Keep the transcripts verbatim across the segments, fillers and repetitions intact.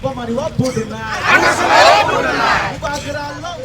chwng bomari o vote rwnai. Ano swmai o vote rwnai. Bubagra long.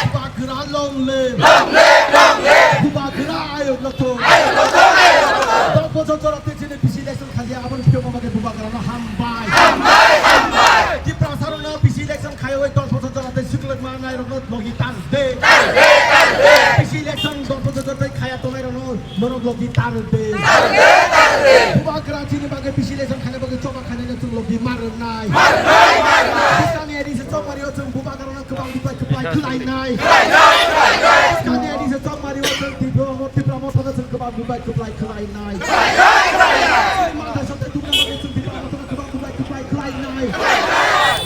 Bubagra long live. Long live, long live. Bubagra ayuk lothung. Ayuk lothung, ayuk lothung. Dok bojor jora tei chini bisi election khalia aboni phiyokma bagwi Bubagrano hambai. Hambai, hambai. Tiprasarokno bisi election khaiwi dok bojor jora tei siklwk manai rokno logi tar de. Tar de, tar de. Bisi election dok bojor jora tei khaya tongnai rokno norok logi tar de. Tar de, tar de. Bubagra chini bagwi bisi election khaina bagwi choba khainai no chwng logi mar rwnai. Mar rwnai, mar rwnai. Bwskangni adi se chokmari o chwng Bubagrano kwbang bubai kwplai khlainai. Khlainai, khlainai. Bwskangni adi se chokmari o chwng Tipra mo-, Tipra Motha no chwng kwbang bubai kwplai khlainai. Khlainai, khlainai. Chini mantha sate dukna bagwi chwng Tipra Motha no kwbang bubai kwplai khlainai.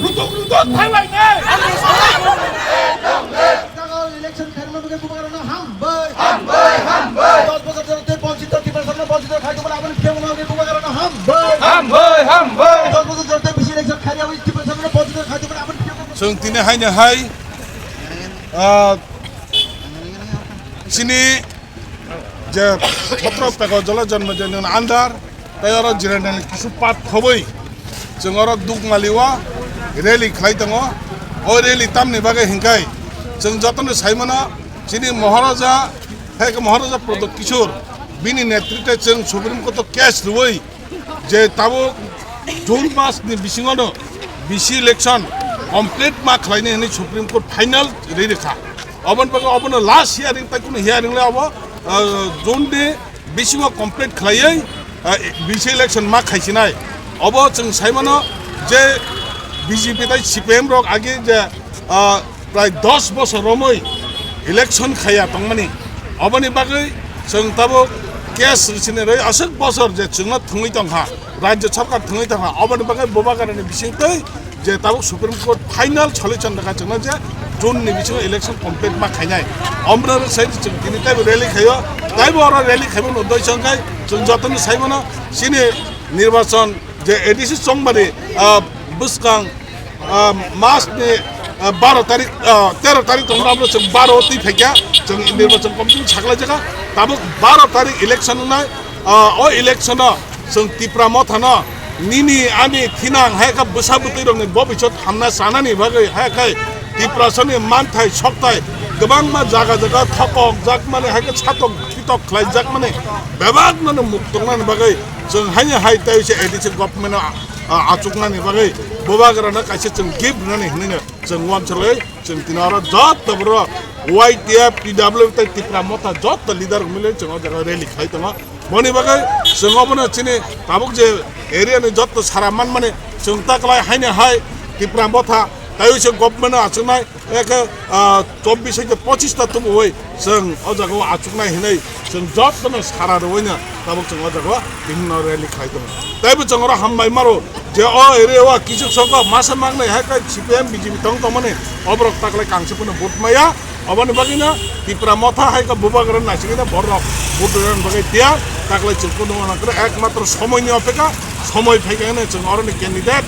Rutuk rutuk thailainai. Election khairokno bagwi Bubagrano hambai. Hambai, hambai. Dok bojor jora tei bonchito Tiprasarokno bonchito khai tongmani aboni phiyokma bagwi Bubagrano hambai. Hambai, hambai. Dok bojor jora tei bisi election khairokwi Tiprasarokno bonchito khai tongmani aboni phiyokma. Chwng tini haino hai, ah, chini je sotro peko jolo jonmo joni andar, tei oro Jirendani kisu pat khobwi chwng oro Dukmali o rally khlai tongo. O rally tamni bagwi hinkhai chwng jotono sai mano, chini Maharaja, hai khe Maharaja Pradyot Kishore, bini netritwe chwng Supreme Court o case rwui je tabuk June mas ni bisingo no bisi election complete ma khlainai hinwi Supreme Court final rwi rwkha. Oboni bagwi obono last hearing, tai kuno hearing le obo, ah, June ni bisingo complete khlaiwi, ah, bisi election ma khaisinai. Obo chwng sai mano je B J P tai C P M rok age je, ah, prai dos bosor romwi election khaiya tongmani. Oboni bagwi chwng tabuk case rwsini rwi aswk bosor je chwngno thwngwi tongkha, rajya sarkar thwngwi tongkha, oboni bagwi Bubagrani bisingtwi je tabuk Supreme Court final solution rwkha chwngno je June ni bisingo election complete ma khainai. Omrwng sai chwng tini taibo rally khaio, taibo oro rally khaimani uddesyo wngkha chwng jotono sai mano chini nirbachon je A D C Chongmari, ah, bwskang, ah, mas ni, ah, baro tarik, ah, tero tarik tongmani abo chwng baro twi phaikha, chwng nirbachon commission saklai jakha, tabuk baro tarik election wngnai, ah, o election o chwng Tipra Motha no nini ani thinang hai kha bwsa bwtwi rokni bobisot hamna chanani bagwi hai khe Tiprasani manthai sokthai kwbangma jaga jaga thokok jakmani hai khe satok thitok khlai jakmani bebak no muk tongnani bagwi chwng haino hai tei se A D C government no, ah, achuknani bagwi bubagrano kaisa chwng gift rwnani hinwi no chwng uansugwi chwng tini oro joto borok Y T F, T W F tei Tipra Motha joto leader rok mili chwng o jaga rally khlai tongo. Boni bagwi chwng obono chini tabuk je area ni joto sara manmani chwng ta kwlai haino hai Tipra Motha tei se government no achuknai eke, ah, chobbish hai pochis ta tubuwi chwng o jaga o achuknai hinwi chwng jotono sara rwino tabuk chwng o jaga o bihikno rally khlai tongo. Teibo chwng oro hambai maro je o area o kichuk songkho masa mangnai hai khe C P M B J P tong tongmani oborok ta kwlai kangsi phano vote maya. Oboni bagwino Tipra Motha hai khe bubagra naisingwino borok vote rwna bagwi tiya, taklai chwng kunu wana kwrwi ekmatro somoini opeka, somoi phaikha hwnwi chwng oroni candidate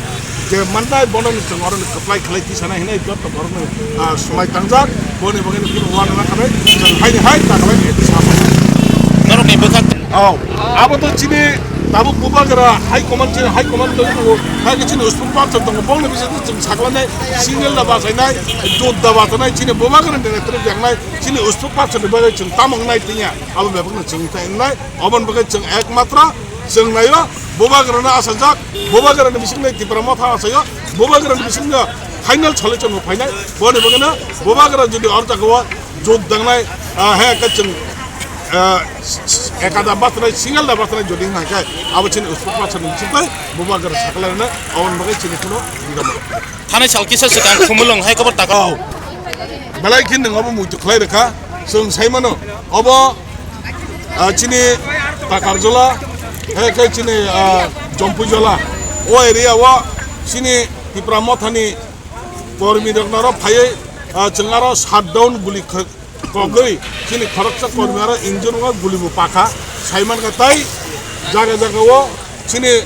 je mannai bono chwng oroni kwplai khlai tisana hinwi joto borokno, ah, swmai tangjak, boni bagwino kunu wana nakha bai chwng haini hai taklai nai tisa. Norokni bwkha. Oh, abo to chini tabuk bubagra high command chini high command tongwi tongo, hai khe chini uspung parson tongo, bongni bisingtwi chwng saklanai, single da bachainai, jot da bachainai, chini bubagra ni netrwk yaknai, chini uspung parson ni bagwi chwng tamo wngnai tongya, abo bebakno chwng wngthai wngnai, oboni bagwi chwng ekmatro chwng naio, bubagra no asajak, bubagra ni bisingtwi Tipra Motha asaio, bubagra ni bisingtwi final solution bo phainai, boni bagwino bubagra jodi or jagao jot dangnai, ah, hai khe chwng, ah, ekada bathrai, single da bathrai jodi wngkha khe, abo chini uspung parson ni bisingtwi bubagra sakalaina, oboni bagwi chini kuno bidam. Thanai sal kisa swkang Khumulwng hai khe bo taka. Oh. Belai khe nwng obo muitu khlai rwkha. Chwng sai mano obo, ah, chini Takarjola, hai khe chini, ah, Jompuijola. O area o chini Tipra Mothani kormi rok noro phaiwi, ah, chwng aro shutdown guli khe-, kogwi chini khoroksa kormi aro injun wngkha, guli bo pakha, sai mankha. Tai jaga jaga o chini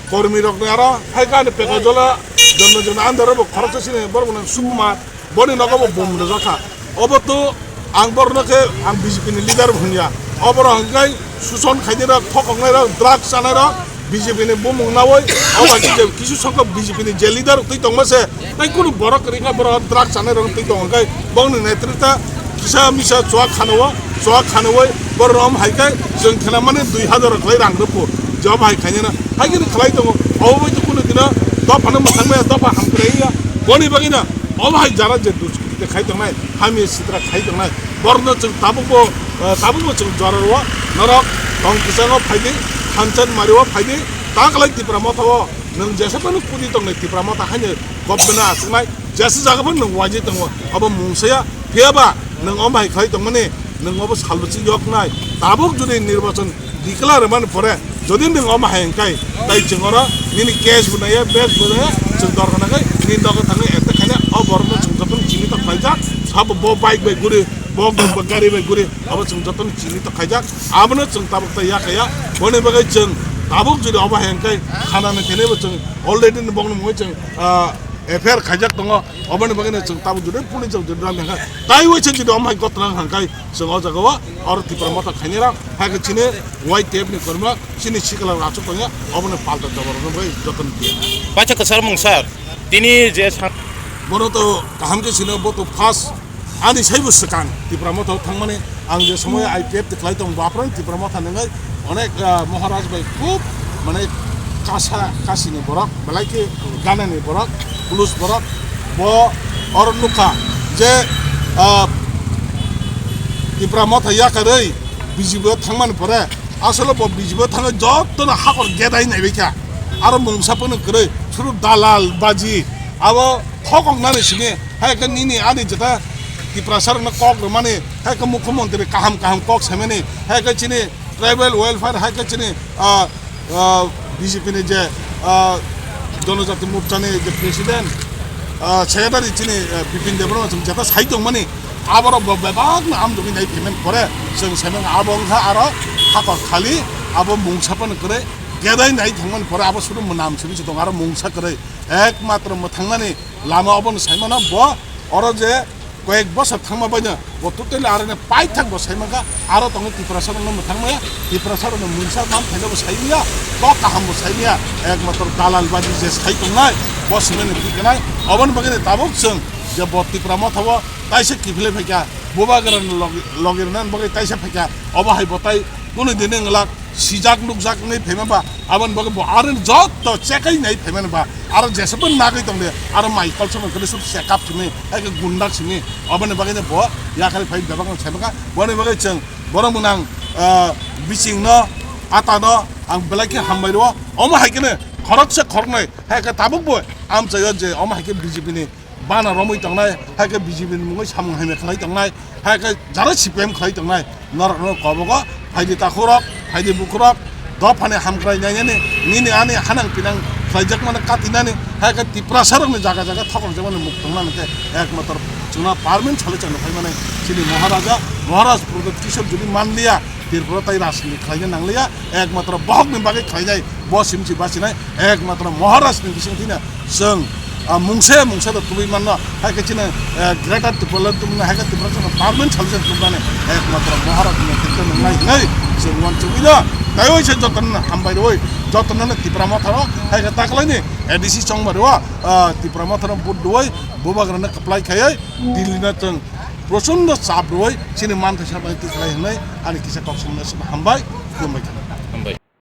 kormi rok ni aro hai khe ani Pekajola Jonno Jonno under o bo khoroksa chini borok bo nang Sukumar, boni nogo bo bom rwjakha. Obo to ang borokno khe ang B J P ni leader bo hwnya. Oborok hwnkhe suson khainai rok, thokoknai rok, drugs chanai rok, B J P ni bumung nawi, obo hai khe je kisu songkho B J P ni je leader rok twi tongma se, tei kunu borok kwrwi khe borok drugs chanai rok twi tongo khe, bongni netrita kisa misa chuak khanao, chuak khanawi borok rom hai khe chwng khena mani dui hazar rok khlai rang rwphu, job hai khainai na hai khe khlai tongo. Obo bai to kunu dino dophano mwthang maya, dopha hamkrai ya, boni bagwi no obo hai jara je dus- Tei khai tongnai, hamya sitra khai tongnai. Borokno chwng tabukbo, eh, tabukbo chwng jora rwo. Norok tong kwchango phaidi, thansa ni mario phaidi, ta kwlai Tipra Motha o nwng jesa phano kudi tongnai Tipra Motha haino government no achuknai, jesa jaga phano nwng uaijwi tongo. Abo mungsaya, phiyaba nwng omo hai khlai tongmani, nwng obo salbwchwi yoknai. Tabuk jodi nirbachon declare rwmani pore jodi nwng omo hai wngkai, tai chwng oro nini cash bo naiya, bag bo naiya, chwng dorkha nangkhe nini nogo thangwi attack khaina, o borokno chwng jotono chini tok khlaijak, sabo bo bike bai guri, bo gari bai guri, abo chwng jotono chini tok khaijak, abono chwng tabuk tai yakaya, boni bagwi chwng tabuk jodi omo hai wngkai, khanani khenaibo chwng already ni bongni mungwi chwng, ah, F I R khaijak tongo, oboni bagwino chwng tabuk jodi police rok jodi rang kha, tai waisa jodi omo hai gotna wngkha khe, chwng o jaga o oro Tipra Motha khainai rok, hai khe chini Y T F ni kormo, chini sikla rok achuk tongya, obono palta jawab rok bai jotono diya. Bacha kwchar mung sir, tini je sa- Bono to kaham khe sino, bo to first ani saibo swkang Tipra Motha o thangmani, ang je somoy I P F te khlai tong, bapran Tipra Motha nwngai, onek, ah, Maharaj bai khub mane kasa kasini borok, belai khe ganani borok, plus borok, bo oro nukha je, ah, Tipra Motha yakarwi B J P o thangmani pore asole bo B J P o thangwi jotono hakor gedai naibaikha, aro mungsa phano kwrwi suru dalal baji abo thokoknani simi, hai khe nini ani jeta Tiprasa rokno kok rwmani, hai khe mukhyamantri kaham kaham kok saimani, hai khe chini tribal welfare, hai khe chini, ah, ah, B J P ni je, ah, Jonojati Morcha ni je president, ah, secretary chini, ah, Bipin Debbarma chwng jeta sai tongmani, aborok bo bebakno amjogwi nai payment kore, chwng saimano abo wngkha aro hakor khali abo mungsa phano kwrwi kedai nai thangmani pore abo sudu mwnam simi se tongo, aro mungsa kwrwi ekmatro mwthangnani lama obono saimano bo oro je koyek bosor thangma baino bo totally aroni paithak bo saimangkha, aro tongo Tiprasa rokno mwthangmaya, Tiprasa rokno mungsa man thaino bo saimaya, kok kaham bo saimaya, ekmatro dalal baji je sai tongnai, bo simani thik khnai, oboni bagwi tabuk chwng je bo Tipra Motha o taisa kiphilwi phaikha, bubagra logi, logi rwnani bagwi taisa phaikha, obo hai bo tai kunu dini wngla sijak nukjak wngwi phaima ba, aboni bagwi bo aroni jotto chekai nai phaimani ba, aro jesabo nagwi tongde, aro mai kolsongno khe sub check up simi, hai khe gundak simi, oboni bagwi bo yakhari phai bebak no saimaka, boni bagwi chwng borok mwnang, ah, bising no, ata no ang belai khe hambai rwo, omo hai khe ne khoroksa khoroknai, hai khe tabuk bo amchaio je omo hai khe B J P ni bana romwi tongnai, hai khe B J P ni mungwi samung hamya khlai tongnai, hai khe jara C P M khlai tongnai, norokno kobogo phaidi takhurok, phaidi bukhurok, dophani hamkrai nainani, nini ani hanang pinang khlaijakmani katinani, hai khe Tiprasarokni jaga jaga thokorjakmani muk tongnani khe ekmatro chwngno parliament salo chwngno phaimani chini Maharaja, Maharaj Pradyut Kishore jodi manliya, Tripura tai rajniti khlaina nangliya, ekmatro bohokni bagwi khlainai, bo simsi bachinai, ekmatro Maharajni bising thwino chwng, ah, mungsa mungsa da tubui manno, hai khe chini, eh, Greater Tipraland tubui manno, hai khe Tiprasano parliament solution tubui mani, ekmatro Maharajni netrito nwngnai hinwi chwng uansugwino, taiwi se jotono hambai rwui, jotono Tipra Mothano, hai khe taklaini A D C chongmani o, ah, Tipra Mothano vote rwui, bubagrano kwplai khaiwi, Delhi no chwng prochondo chap rwui, chini manthai saknai tikhlai hinwi, ani kisa kok sumna hambai, khulumbai.